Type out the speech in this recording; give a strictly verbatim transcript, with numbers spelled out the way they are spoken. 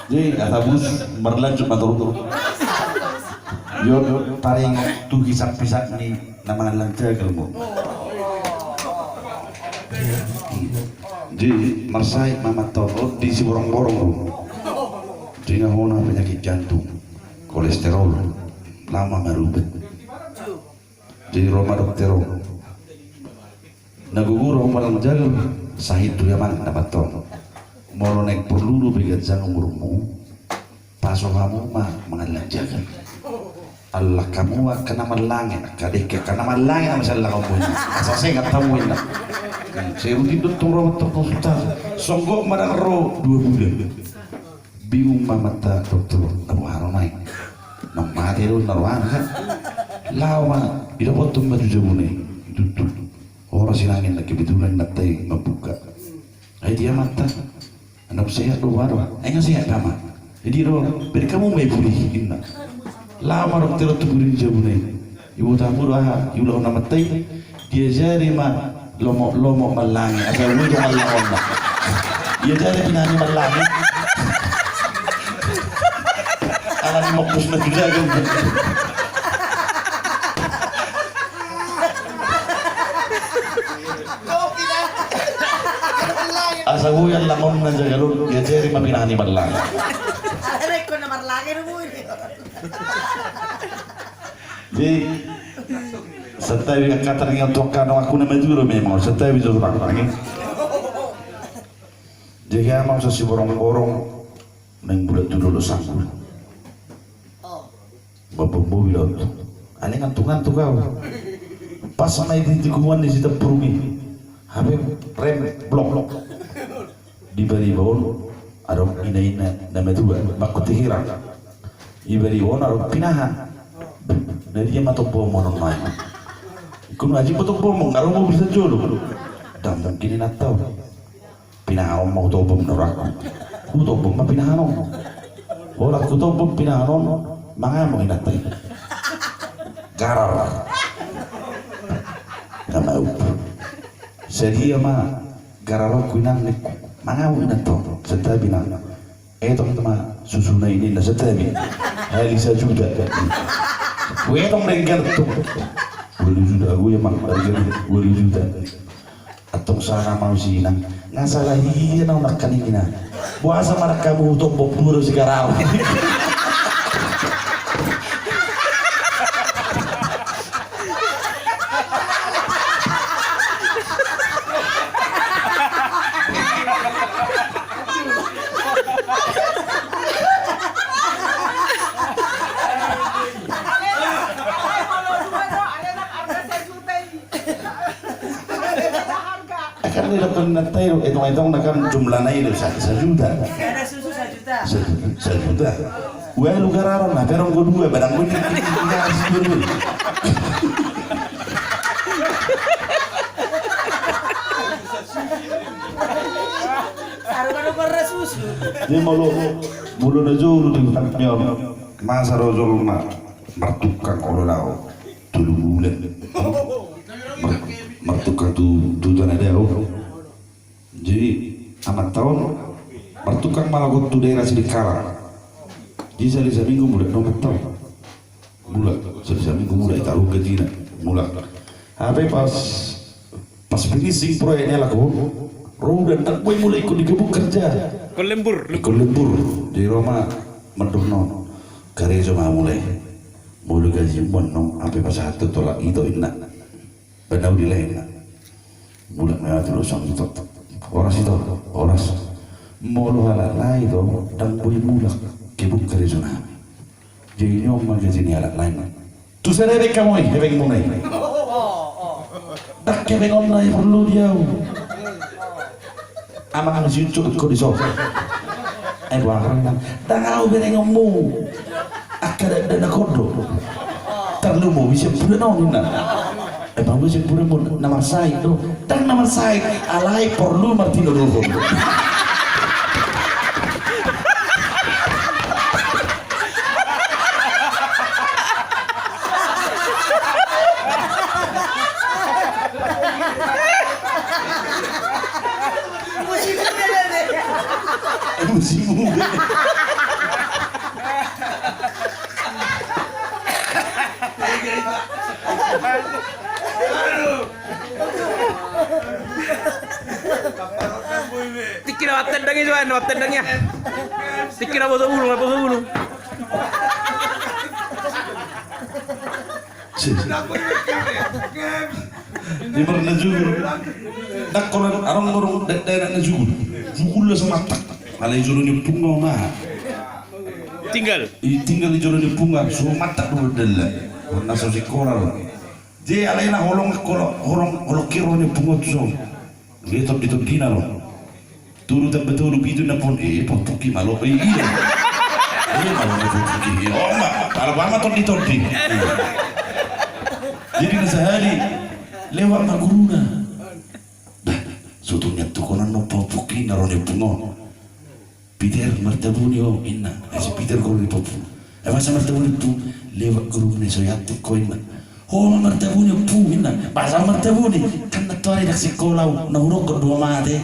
Jadi, kata bus, marlanjut ma torus. Yo, paling tu hisap-hisap ni na mangallang jagal mo. Jadi, marsahit ma amanta on di Siborongborong do. Jadi, nga hona penyakit jantung, kolesterol, lama marubat. Jadi, ro ma dokter on. Na gogo do hamu mangallang jagal, sahit do i amang, na pantor. Molo naeng porlu do pe ganjang umurmu, paso hamu ma mangallang jagal. Allang hamu angka na marlangen, angka dengke angka na marlangen, na masiallang hamu inna. Asa sehat hamu inna. Hmm, sai rutin do tong ro amanta on konsultasi. Songgop ma ndang ro dua bulan. Bingung ma amanta, dokter, na boha ro naeng. Na mate do na rohana kan. Laho ma, didapothon ma tu jabuna i. Tutu. Horas inangin na kebetulan inanta i mambuka. Ai dia amanta. Anak sehat do, boha do? Ai nga sehat do, amang. Jadi do, bereng hamu ma i pudi inna. Laho ma dokter on tu pudi ni jabuna i. Iboto hamu do aha diulahon amanta i? Diajari ma lomo, lomo marlange, asa boi do marlange on ma. Diajari pinahan ni marlange. Ala ni mokkus na tu jagal. Asa boi allang on na jagal on, diajari ma pinahan ni marlange. Ala ingkon na marlange do boi. Jadi, santabi angka taringot tu angka donganku na Madura memang, santabi jo, Bang, Bang, ya. Jadi, amang, so Siborongborong, naeng mulak tu Dolok Sanggul. Mamboan mobil au tu. Alai ngantuk-ngantuk au. Pas ma i di tikungan ni Sitampurung i. Hape rem blok. Di bariba on adong ina-ina na matua, mangkuti hirang. Di bariba on adong pinahan. Na dia ma tombomon on, amang? Ingkon ajik ma tombomon, nga ro mobil sian jolo. Ndang mungkin inanta on. Pinahan on ma hutombom, na rohangku. Hutombom ma pinahan on. Holan hutombom pinahan on, mangamuk inanta i. Garar. Nga mau. Sadia ma gararonku, inang, ningku. Mangamuk inanta on. Santabi, inang. Etong ma susuna i, ninna, santabi. Hali sajuta. Huetong denggan tu. Ualu juta, au ya, amang, harga ualu juta. Antong sanga ma au si inang. Nga sala hia na unang kaning, inang. Boasa ma ndang hamu hutombom dua do si garar. Kan didokkon inanta i do, etong-etongna kan jumlahna i do sa-, sajuta. Sajuta. Sajuta. Ualu gararon, na pe adong do dua, barang do di, di, di, di, di. Jadi molo, molo na jolo di hutangmi on, masa do jolma martungkang olo lao tolu bulan. Mar-, martungkang tu, tu Tanah Dao. Jadi amanta on martungkang ma laho tu daerah Sidikalang. Jadi sahali saminggu mulak do amanta on. Mulak, sahali saminggu mulak, ditaruhon gajina. Mulak. Hape pas, pas finishing proyek ni halak on, ro udan, ndang boi mulak, ingkon digebuk kerja. Ingkon lembur. Ingkon lembur. Jadi ro ma mandok, non, karejo ma hamu lae. Molo gajimu annon, hape pasahat tu halak ito, inna. Banauli lae, inna. Mulak ma i tu Dolok Sanggul, ito. Horas, ito. Horas. Molo halak lae, ito, ndang boi mulak, gebuk karejonami. Jadi on ma gaji ni halak lae, inna. Tu sada hepeng hamu i, hepengmuna i. Ndang hepengonna i porlu di au. Amang, si Ucok, ingkon dison. Ai boha nang, ndang au berengonmu. Angka dakdanak on do. Tarlumobi siampudan on, inna. Ai boha siampudanmu, na marsahit do. Ndang na marsahit, alai porlu martinodohon. Emosi muda. Tingki na mantendang i, Johan, na mantendang i. Tingki na poso bulung, na poso bulung. Di marna jugul. Dakkolan arong dorong da-, daerah na jugul. Jugul la so mattak. Alai jolo ni punga ma. Tinggal. I tinggal di jolo ni punga, so mattak do dalla. Warna so sikola lo. Je alai na holong kolo, holong, holong kiro ni punga tu so. Dia tondi-tondina lo. Tolu tambah tolu pitu na pon, eh, pon tuki malo, eh, iya. Eh, malo na pon tuki, iya. Oh, ma, pala ba ma tondi-tondi. Jadi na sahali, lewat ma guruna. Bah, sutung nian tu konan no pon tuki na ro ni pungo. Peter, martabuni ho, inna. Eh, si Peter guru ni pon tuki. Eh, masa martabuni tu, lewat guruna so yatu ko, inna. Ho ma martabuni, Ompu, inna. Boasa martabuni? Kan na tuari dak sikola, na hurok dua mate.